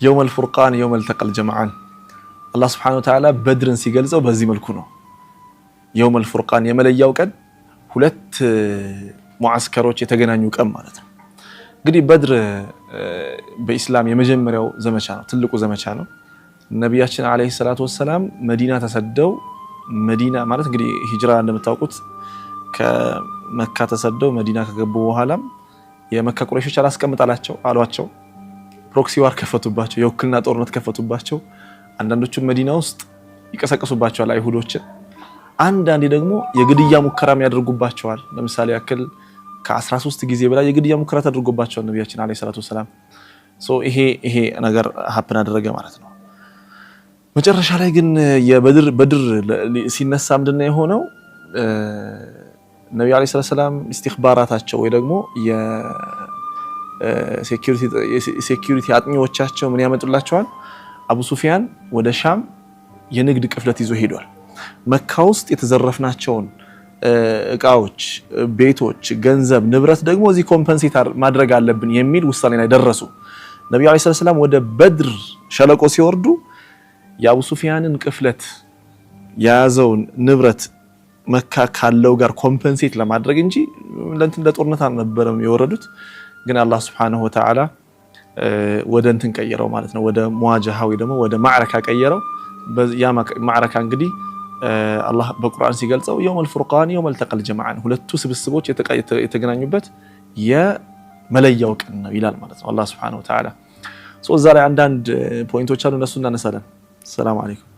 يوم الفرقان يوم التقى الجمعان። አላህ سبحانه وتعالى በድርን ሲገልጸው በዚህ መልኩ ነው። يوم الفرقان የመለያው ቀን፣ ሁለት ሙዓስከሮች የተገናኙ ቀን ማለት ነው። እንግዲህ በድር በኢስላም የመጀመሪያው ዘመቻ ነው፣ ትልቁ ዘመቻ ነው። ነቢያችን عليه الصلاة والسلام መዲና ተሰደው፣ መዲና ማለት እንግዲህ ሂጅራ እንደምታውቁት ከመካ ተሰደው መዲና ከገቡ በኋላም የመካ ቁረይሾች አላስቀምጣላቸው አሏቸው። Proxy war ከፈቱባቸው፣ የውክልና ጦርነት ከፈቱባቸው። አንዳንዶቹም መዲና ውስጥ ይቀሰቅሱባቸዋል አይሁዶችን። አንዳንዴ ደግሞ የግድያ ሙከራም ያደርጉባቸዋል። ለምሳሌ ያክል ከ13 ጊዜ በላይ የግድያ ሙከራ ተደርጎባቸዋል ነቢያችን عليه الصلاة والسلام። ይሄ ነገር happen አደረገ ማለት ነው። መጨረሻ ላይ ግን የበድር በድር ሲነሳ ምንድነው የሆነው? ነቢዩ عليه الصلاة والسلام ኢስቲኽባራታቸው ወይ ደግሞ የ security አጥኚዎቻቸው ምን ያመጡላቸዋል? አቡ ሱፊያን ወደ ሻም የንግድ ቅፍለት ይዞ ሄዷል። መካ ውስጥ የተዘረፍናቸውን እቃዎች፣ ቤቶች፣ ገንዘብ፣ ንብረት ደግሞ እዚህ compensate ማድረግ አለብን የሚል ውሳኔ ላይ ደረሱ። ነቢዩ عليه الصلاة والسلام ወደ በድር ሸለቆ ሲወርዱ የአቡ ሱፊያንን ቅፍለት የያዘውን ንብረት መካ ካለው ጋር compensate ለማድረግ እንጂ ለእንትን ለጦርነት አልነበረም የወረዱት። ግን አላህ سبحانه وتعالى ወደ እንትን ቀየረው ማለት ነው። ወደ مواجهة ወይ ደግሞ ወደ معركة ቀየረው። ያ معركة እንግዲህ አላህ በቁርአን ሲገልጸው يوم الفرقان يوم التقى الجمعان፣ ሁለቱ ስብስቦች የተገናኙበት የመለያው ቀን ነው ይላል ማለት ነው አላህ سبحانه وتعالى። እዛ ላይ አንዳንድ point ኦች አሉ፣ እነሱ እናነሳለን። السلام عليكم።